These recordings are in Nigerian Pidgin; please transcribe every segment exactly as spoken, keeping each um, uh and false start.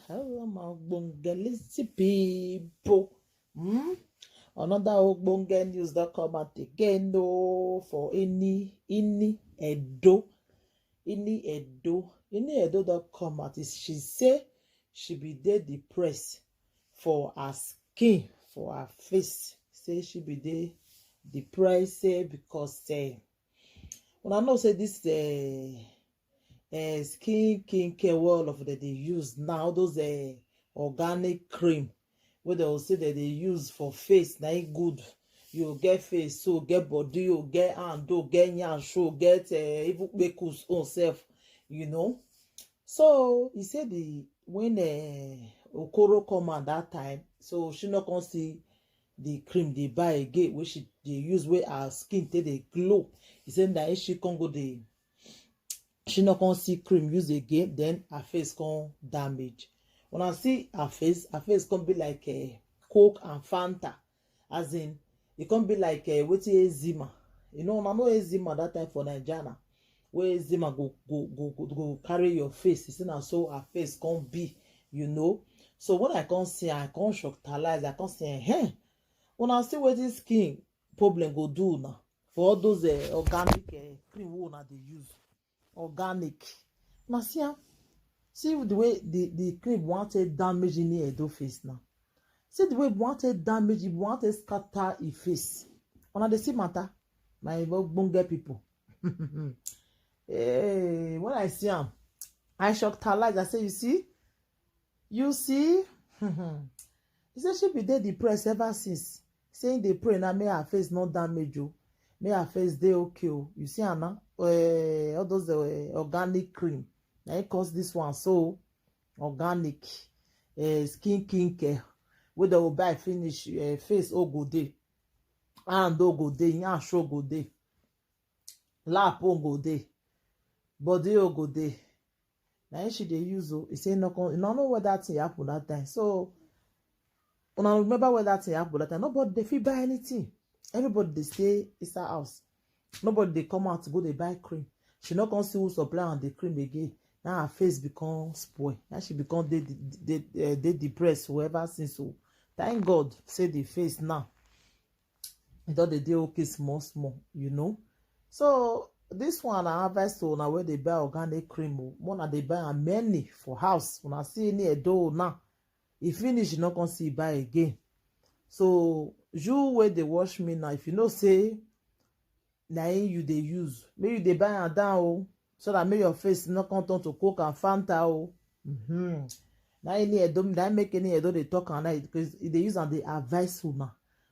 Hello, my ogbonge little people. Hmm? Another ogbonge news that come out again, no, for any, any Edo. Any Edo. Any Edo that come out is she say she be dey depressed for her skin, for her face. Say she be dey depressed, say because, eh, una know say this, eh, eh, skin, skin care wey all of them dey use now, those, eh, organic cream wey dem go say dem dey use for face, na e good. You get face, so get body, you get hand, you get yansh, you get, eh, even kpekus own sef, you know. So he say the, when, eh, Okoro come out that time, so she no come see the cream dey buy again, wey she dey use, wey her skin take dey glow. He say na if she come go dey, she no come see cream use again, then her face come damage. When I see her face, her face come be like, eh, Coke and Fanta. As in, e come be like, eh, wetin eczema. You know, una know eczema that time for Naija na. Wey eczema go, go, go, go, go carry your face. You see na so her face come be, you know. So when I come see her, I come shocktalize. I come say, "Hey, una see wetin skin problem go do una for all those, eh, organic, eh, cream wey una dey use." Organic. Una see am? See the way the, the cream wan take damage any Edo face now. See the way e wan take damage, e wan take scatter e face. Una dey see matter, my ogbonge people. Hey, when I see am, I shocktalize. I say, "You see? You see?" He say she be dey depressed ever since. Say he dey pray now, make her face no damage o. Make her face dey okay o. You see am now? Eh, all those, eh, organic cream. Na e cause this one so. Organic, eh, skin, skin care. Wey dem go buy finish, eh, face o go dey. Hand o go dey, yansh o go dey. Lap o go dey. Body o go dey. Na him she dey use o. He say no come, no know where that thing happen that time. So, una remember where that thing happen that time. Nobody dey fit buy anything. Everybody dey stay inside house. Nobody dey come out to go dey buy cream. She no come see who supply am the cream again. Now her face become spoil. Now she become dey, dey, eh, dey depressed ever since. So thank God say the face now, e don dey dey okay small small, you know. So this one na advice to una wey dey buy organic cream o. Make una dey buy am many for house. Una see any Edo now, e finish, you no come see buy again. So you wey dey watch me now, if you know say na him you dey use, make you dey buy am down o, so that make your face no come turn to Coke and Fanta o. Mm-hmm. Na any Edo, na make any Edo dey talk am now, because e dey use am dey advise una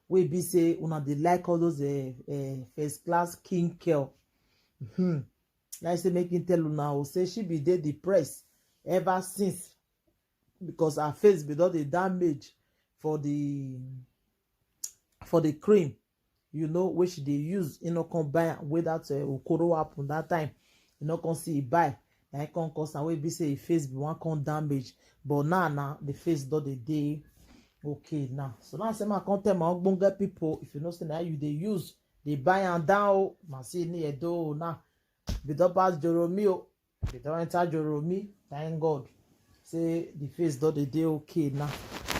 wey be say una dey like all those, eh, eh, first class skin care. Mm-hmm. Na him say make him tell una o, say she be dey depressed ever since, because her face be don dey damage for the, for the cream, you know, wey she dey use. E no come buy am wey that, eh, Okoro happen that time. E no come see e buy. Na e come cause am wey be say e face be wan come damage. But now, now the face don dey dey okay now. So now say make I come tell my ogbonge people, if you know say na you dey use, dey buy am down o. Ma see any Edo o now. If you don pass Joromi o, if you don enter Joromi, thank God say the face don dey dey okay now.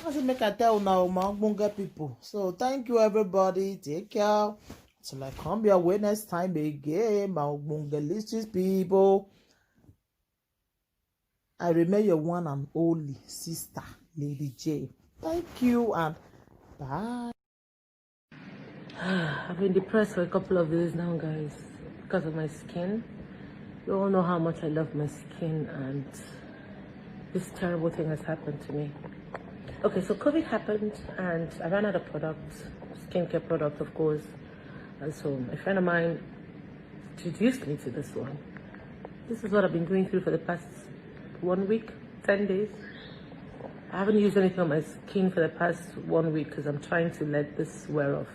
I say make I tell una o, my ogbonge people. So thank you everybody. Take care. Till I come your way next time again, my ogbonge little people. I remain your one and only sister, Lady J. Thank you and bye. I've been depressed for a couple of days now, guys, because of my skin. You all know how much I love my skin, and this terrible thing has happened to me. Okay, so COVID happened, and I ran out of products, skincare product, of course. And so a friend of mine introduced me to this one. This is what I've been going through for the past one week, ten days. I haven't used anything on my skin for the past one week because I'm trying to let this wear off.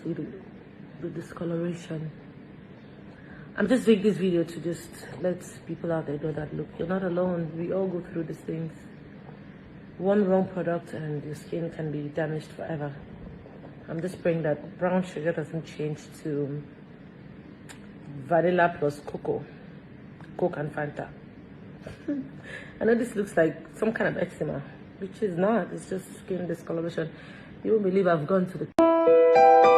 See the, the discoloration. I'm just doing this video to just let people out there know that, look, you're not alone. We all go through these things. One wrong product and your skin can be damaged forever. I'm just praying that brown sugar doesn't change to vanilla plus cocoa, Coke and Fanta. I know this looks like some kind of eczema, which is not. It's just skin discoloration. You won't believe I've gone to the